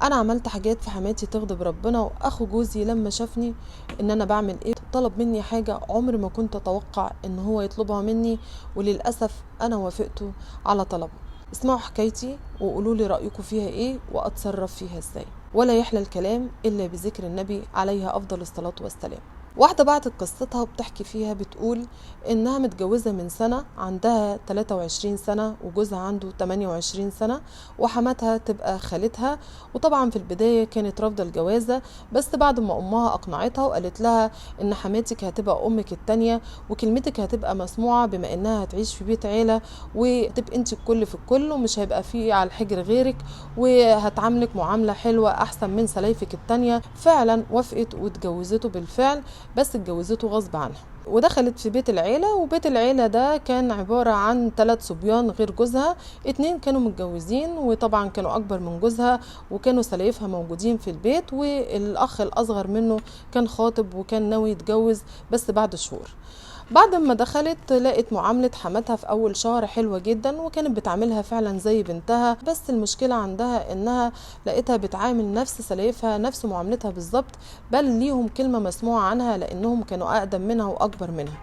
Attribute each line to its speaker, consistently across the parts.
Speaker 1: انا عملت حاجات في حماتي تغضب ربنا، واخو جوزي لما شافني ان انا بعمل ايه طلب مني حاجة عمر ما كنت اتوقع ان هو يطلبها مني، وللأسف انا وافقته على طلبه. اسمعوا حكايتي وقولوا لي رأيكم فيها ايه واتصرف فيها ازاي. ولا يحلى الكلام الا بذكر النبي عليه افضل الصلاة والسلام. واحدة بعتت قصتها وبتحكي فيها، بتقول إنها متجوزة من سنة، عندها 23 سنة وجوزها عنده 28 سنة، وحماتها تبقى خالتها. وطبعا في البداية كانت رافضة الجوازة، بس بعد ما أمها أقنعتها وقالت لها إن حماتك هتبقى أمك التانية وكلمتك هتبقى مسموعة بما إنها هتعيش في بيت عيلة وتبقى أنت الكل في الكل ومش هيبقى في على الحجر غيرك، وهتعاملك معاملة حلوة أحسن من سلايفك التانية. فعلا وافقت واتجوزته بالفعل، بس اتجوزته غصب عنها ودخلت في بيت العيلة. وبيت العيلة ده كان عبارة عن 3 صبيان غير جوزها، 2 كانوا متجوزين وطبعا كانوا أكبر من جوزها وكانوا سلايفها موجودين في البيت، والأخ الأصغر منه كان خاطب وكان ناوي يتجوز بس بعد شهور. بعد ما دخلت لقت معاملة حماتها في أول شهر حلوة جدا، وكانت بتعاملها فعلا زي بنتها، بس المشكلة عندها إنها لقيتها بتعامل نفس سلايفها نفس معاملتها بالظبط، بل ليهم كلمة مسموعة عنها لأنهم كانوا أقدم منها وأكبر منها.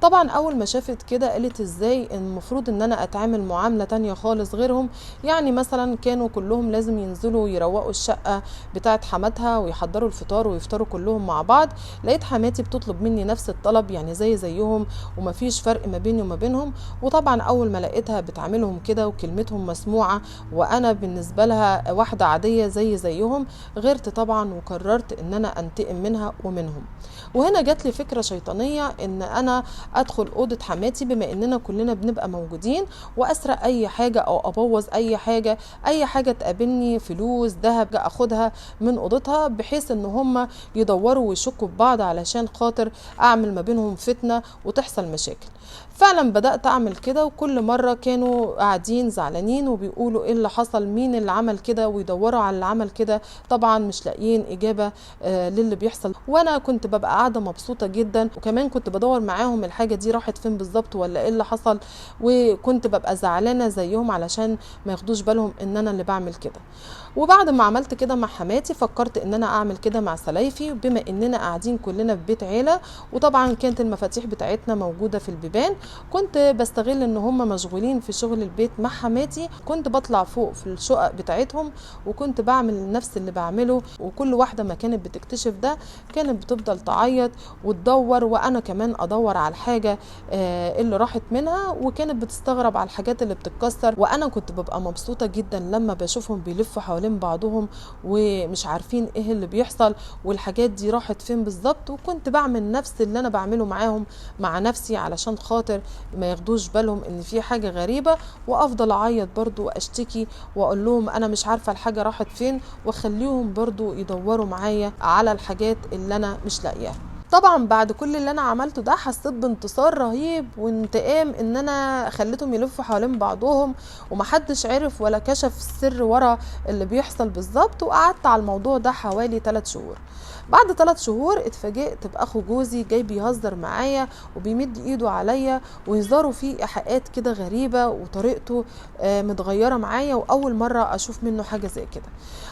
Speaker 1: طبعا أول ما شافت كده قالت إزاي المفروض إن أنا أتعامل معاملة تانية خالص غيرهم. يعني مثلا كانوا كلهم لازم ينزلوا يروقوا الشقة بتاعت حماتها ويحضروا الفطار ويفطروا كلهم مع بعض، لقيت حماتي بتطلب مني نفس الطلب، يعني زي زيهم ومفيش فرق ما بيني وما بينهم. وطبعا اول ما لقيتها بتعاملهم كده وكلمتهم مسموعة وانا بالنسبة لها واحدة عادية زي زيهم، غيرت طبعا وقررت ان انا انتقم منها ومنهم. وهنا جات لي فكرة شيطانية ان انا ادخل اوضة حماتي بما اننا كلنا بنبقى موجودين، واسرق اي حاجة او ابوظ اي حاجة، اي حاجة تقابلني، فلوس، ذهب، اخدها من اوضتها، بحيث ان هم يدوروا ويشكوا ببعض علشان خاطر اعمل ما بينهم فتنة وتحصل مشاكل. فعلا بدأت أعمل كده، وكل مرة كانوا قاعدين زعلانين وبيقولوا إيه اللي حصل، مين اللي عمل كده، ويدوروا على اللي عمل كده، طبعا مش لاقيين إجابة للي بيحصل. وأنا كنت ببقى قاعدة مبسوطة جدا، وكمان كنت بدور معاهم الحاجة دي راحت فين بالظبط ولا إيه اللي حصل، وكنت ببقى زعلانة زيهم علشان ما ياخدوش بالهم إن أنا اللي بعمل كده. وبعد ما عملت كده مع حماتي فكرت إن أنا أعمل كده مع سلايفي، بما إننا قاعدين كلنا في بيت عيلة، وطبعا كانت المفاتيح بتاعتنا موجودة في البيبان. كنت بستغل ان هم مشغولين في شغل البيت مع حماتي، كنت بطلع فوق في الشقق بتاعتهم وكنت بعمل نفس اللي بعمله. وكل واحدة ما كانت بتكتشف ده كانت بتفضل تعيط وتدور، وانا كمان ادور على الحاجة اللي راحت منها، وكانت بتستغرب على الحاجات اللي بتتكسر. وانا كنت ببقى مبسوطة جدا لما بشوفهم بيلفوا حوالين بعضهم ومش عارفين ايه اللي بيحصل والحاجات دي راحت فين بالظبط، وكنت بعمل نفس اللي انا بعمله معاهم مع نفسي علشان خاطر ما ياخدوش بالهم ان في حاجة غريبة، وافضل اعيط برضو واشتكي واقول لهم انا مش عارفة الحاجة راحت فين، واخليهم برضو يدوروا معايا على الحاجات اللي انا مش لاقياها. طبعا بعد كل اللي انا عملته ده حسيت بانتصار رهيب وانتقام ان انا خليتهم يلفوا حوالين بعضهم ومحدش عرف ولا كشف السر ورا اللي بيحصل بالظبط. وقعدت على الموضوع ده حوالي 3 شهور. بعد 3 شهور اتفاجئت باخو جوزي جاي بيهزر معايا وبيمد ايده عليا وهزاره فيه ايحاءات كده غريبة وطريقته متغيرة معايا، واول مرة اشوف منه حاجة زي كده.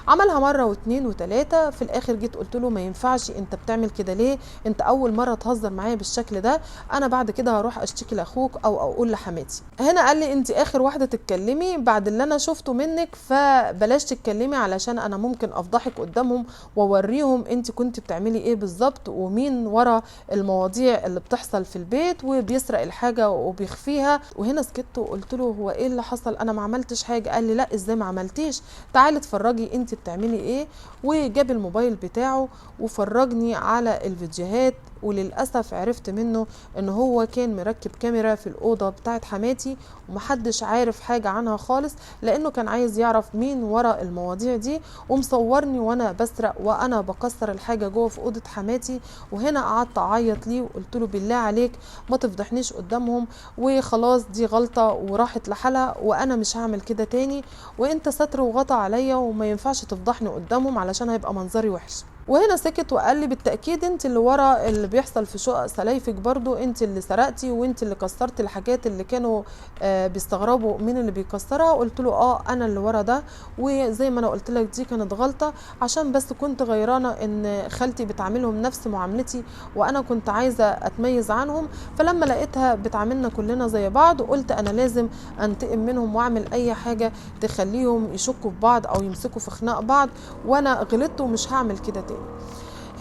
Speaker 1: عملها مرة و2 و3. في الاخر جيت قلت له ما ينفعش، انت بتعمل كده ليه؟ انت اول مرة تهزر معايا بالشكل ده، انا بعد كده هروح اشتكي لاخوك او اقول لحماتي. هنا قال لي انت اخر واحدة تتكلمي بعد اللي انا شفته منك، فبلاش تتكلمي علشان انا ممكن افضحك قدامهم واوريهم انت كنت بتعملي ايه بالظبط ومين ورا المواضيع اللي بتحصل في البيت وبيسرق الحاجة وبيخفيها. وهنا سكت وقلت له هو ايه اللي حصل؟ انا ما عملتش حاجة. قال لي لا ازاي ما عملتيش، تعالي اتفرجي انت بتعملي ايه. وجاب الموبايل بتاعه وفرجني على الفيديوهات، وللأسف عرفت منه ان هو كان مركب كاميرا في الأوضة بتاعت حماتي ومحدش عارف حاجة عنها خالص، لانه كان عايز يعرف مين ورا المواضيع دي، ومصورني وانا بسرق وانا بكسر الحاجة جوه في أوضة حماتي. وهنا قعدت اعيط ليه وقلت له بالله عليك ما تفضحنيش قدامهم، وخلاص دي غلطة وراحت لحالها وانا مش هعمل كده تاني، وانت ستر وغطى عليا وما ينفعش تفضحني قدامهم علشان هيبقى منظري وحش. وهنا سكت وقال لي بالتاكيد انت اللي ورا اللي بيحصل في شقق سلايفك، برضو انت اللي سرقتي وانت اللي كسرتي الحاجات اللي كانوا بيستغربوا مين اللي بيكسرها. قلت له انا اللي ورا ده، وزي ما انا قلت لك دي كانت غلطه عشان بس كنت غيرانه ان خالتي بتعاملهم نفس معاملتي وانا كنت عايزه اتميز عنهم، فلما لقيتها بتعاملنا كلنا زي بعض قلت انا لازم انتقم منهم واعمل اي حاجة تخليهم يشكوا في بعض او يمسكوا في خناق بعض، وانا غلطت ومش هعمل كده تاني.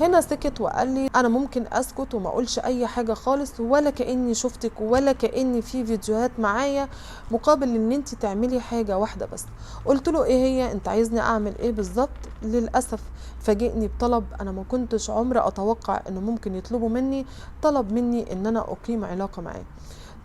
Speaker 1: هنا سكت وقال لي انا ممكن اسكت وما اقولش اي حاجة خالص، ولا كاني شفتك ولا كاني في فيديوهات معايا، مقابل ان انت تعملي حاجة واحدة بس. قلت له ايه هي؟ انت عايزني اعمل ايه بالظبط؟ للاسف فاجئني بطلب انا ما كنتش عمري اتوقع انه ممكن يطلبوا مني، طلب مني ان انا اقيم علاقة معاه.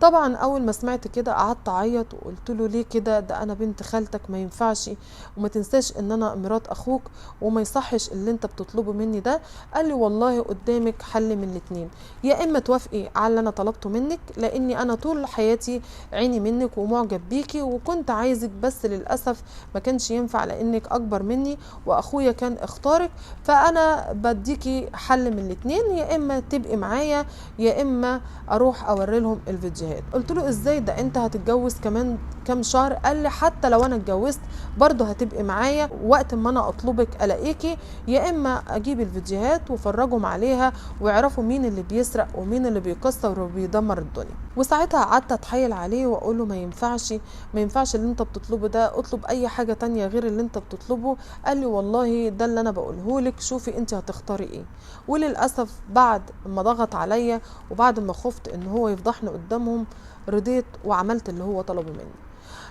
Speaker 1: طبعا اول ما سمعت كده قعدت اعيط وقلت له ليه كده؟ ده انا بنت خالتك، ما ينفعش، وما تنساش ان انا مرات اخوك وما يصحش اللي انت بتطلبه مني ده. قال لي والله قدامك حل من الاتنين، يا اما توافقي على اللي انا طلبته منك لاني انا طول حياتي عيني منك ومعجب بيكي وكنت عايزك، بس للاسف ما كانش ينفع لانك اكبر مني واخويا كان اختارك، فانا بديكي حل من الاتنين، يا اما تبقي معايا يا اما اروح اوري لهم الفيديوهات. قلت له ازاي ده انت هتتجوز كمان كام شهر؟ قال لي حتى لو انا اتجوزت برضه هتبقي معايا، وقت ما انا اطلبك الاقيكي، يا اما اجيب الفيديوهات وافرجهم عليها ويعرفوا مين اللي بيسرق ومين اللي بيكسر وبيدمر الدنيا. وساعتها قعدت اتحايل عليه واقول له ما ينفعش، ما ينفعش اللي انت بتطلبه ده، اطلب اي حاجة تانية غير اللي انت بتطلبه. قال لي والله ده اللي انا بقوله لك، شوفي انت هتختاري ايه. وللاسف بعد ما ضغط عليا وبعد ما خفت ان هو يفضحني قدامهم رضيت وعملت اللي هو طلبه مني.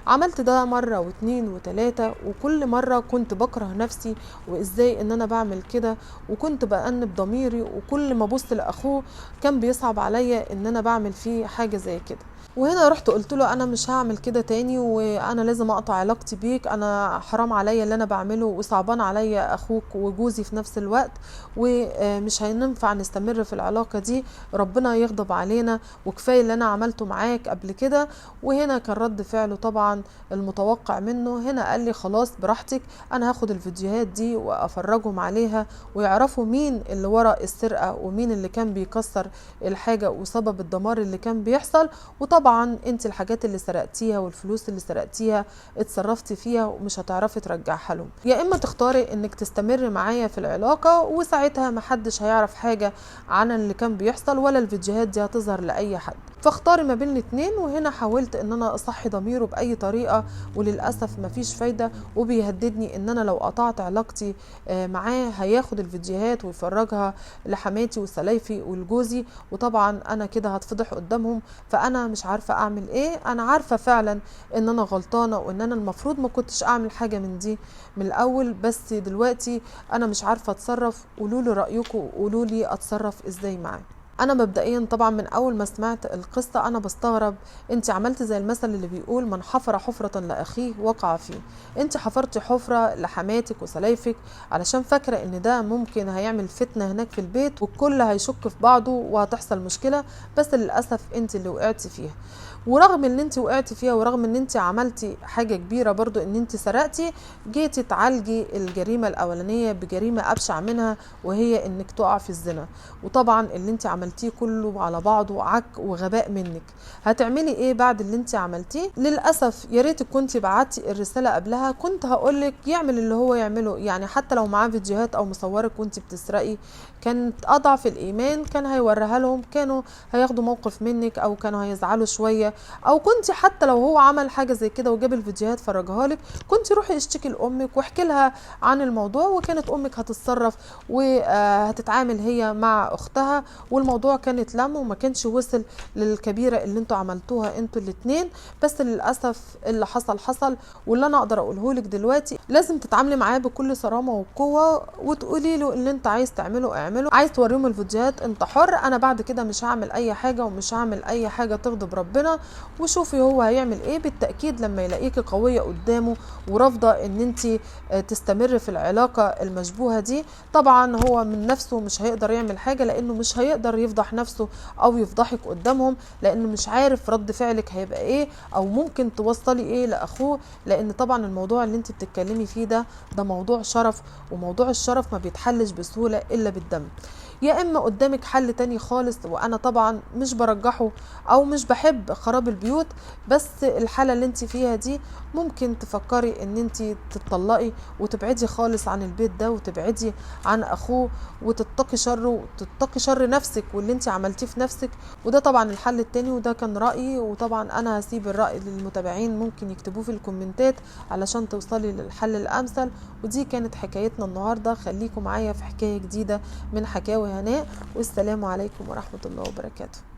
Speaker 1: عملت ده مرة واتنين وتلاتة، وكل مرة كنت بكره نفسي وازاي ان انا بعمل كده، وكنت بأنب ضميري، وكل ما ابص لاخوه كان بيصعب عليا ان انا بعمل فيه حاجة زي كده. وهنا رحت قلت له انا مش هعمل كده تاني، وانا لازم اقطع علاقتي بيك، انا حرام عليا اللي انا بعمله وصعبان عليا اخوك وجوزي في نفس الوقت، ومش هينفع نستمر في العلاقة دي، ربنا يغضب علينا وكفاية اللي انا عملته معاك قبل كده. وهنا كان رد فعله طبعا المتوقع منه، هنا قال لي خلاص براحتك، انا هاخد الفيديوهات دي وافرجهم عليها ويعرفوا مين اللي ورا السرقة ومين اللي كان بيكسر الحاجة وسبب الدمار اللي كان بيحصل، وطبعا انت الحاجات اللي سرقتيها والفلوس اللي سرقتيها اتصرفتي فيها ومش هتعرفي ترجعها لهم، يا اما تختاري انك تستمر معايا في العلاقة وساعتها محدش هيعرف حاجة عن اللي كان بيحصل ولا الفيديوهات دي هتظهر لاي حد، فاختاري ما بين الاتنين. وهنا حاولت ان انا اصحي ضميره باي طريقه وللاسف مفيش فايده، وبيهددني ان انا لو قطعت علاقتي معاه هياخد الفيديوهات ويفرجها لحماتي وسلايفي ولجوزي، وطبعا انا كده هتفضح قدامهم، فانا مش عارفه اعمل ايه. انا عارفه فعلا ان انا غلطانة وان انا المفروض ما كنتش اعمل حاجة من دي من الاول، بس دلوقتي انا مش عارفه اتصرف، قولوا لي رايكم وقولوا لي اتصرف ازاي معاه. انا مبدئيا طبعا من اول ما سمعت القصة انا بستغرب، انت عملت زي المثل اللي بيقول من حفر حفره لاخيه وقع فيه، انت حفرتي حفره لحماتك وسلايفك علشان فاكره ان ده ممكن هيعمل فتنة هناك في البيت والكل هيشك في بعضه وهتحصل مشكلة، بس للاسف انت اللي وقعتي فيها. ورغم ان انت وقعتي فيها ورغم ان انت عملتي حاجة كبيرة برضو ان انت سرقتي، جيتي تعالجي الجريمة الاولانية بجريمة ابشع منها وهي انك تقع في الزنا، وطبعا اللي انت عملتيه كله على بعضه عك وغباء منك. هتعملي ايه بعد اللي انت عملتيه؟ للاسف يا ريت كنت بعتي الرسالة قبلها، كنت هقولك يعمل اللي هو يعمله، يعني حتى لو معاه فيديوهات او مصورك وانت بتسرقي كانت اضعف الايمان كان هيوريها لهم، كانوا هياخدوا موقف منك او كانوا هيزعلوا شوية، او كنت حتى لو هو عمل حاجة زي كده وجاب الفيديوهات فرجها لك كنت روحي اشتكي لامك واحكي لها عن الموضوع، وكانت امك هتتصرف وهتتعامل هي مع اختها، والموضوع كان اتلم وما كانش وصل للكبيره اللي انتوا عملتوها انتوا الاتنين. بس للاسف اللي حصل حصل، واللي انا اقدر اقوله لك دلوقتي لازم تتعاملي معاه بكل صرامه وقوه وتقولي له اللي انت عايز تعمله اعمله، عايز توريهم الفيديوهات انت حر، انا بعد كده مش هعمل اي حاجة ومش هعمل اي حاجة تغضب ربنا، وشوفي هو هيعمل ايه. بالتأكيد لما يلاقيكي قوية قدامه ورافضة ان انت تستمر في العلاقة المشبوهة دي، طبعا هو من نفسه مش هيقدر يعمل حاجة، لانه مش هيقدر يفضح نفسه او يفضحك قدامهم، لانه مش عارف رد فعلك هيبقى ايه او ممكن توصلي ايه لاخوه، لان طبعا الموضوع اللي انت بتتكلمي فيه ده موضوع شرف، وموضوع الشرف ما بيتحلش بسهولة الا بالدم. يا اما قدامك حل تاني خالص، وانا طبعا مش برجحه او مش بحب خراب البيوت، بس الحالة اللي انت فيها دي ممكن تفكري ان انت تتطلقي وتبعدي خالص عن البيت ده وتبعدي عن اخوه وتتقي شره وتتقي شر نفسك واللي انت عملتيه في نفسك. وده طبعا الحل التاني، وده كان رأيي، وطبعا انا هسيب الرأي للمتابعين ممكن يكتبوه في الكومنتات علشان توصلي للحل الامثل. ودي كانت حكايتنا النهاردة، خليكم معايا في حكاية جديدة من حكاوي هناء، والسلام عليكم ورحمة الله وبركاته.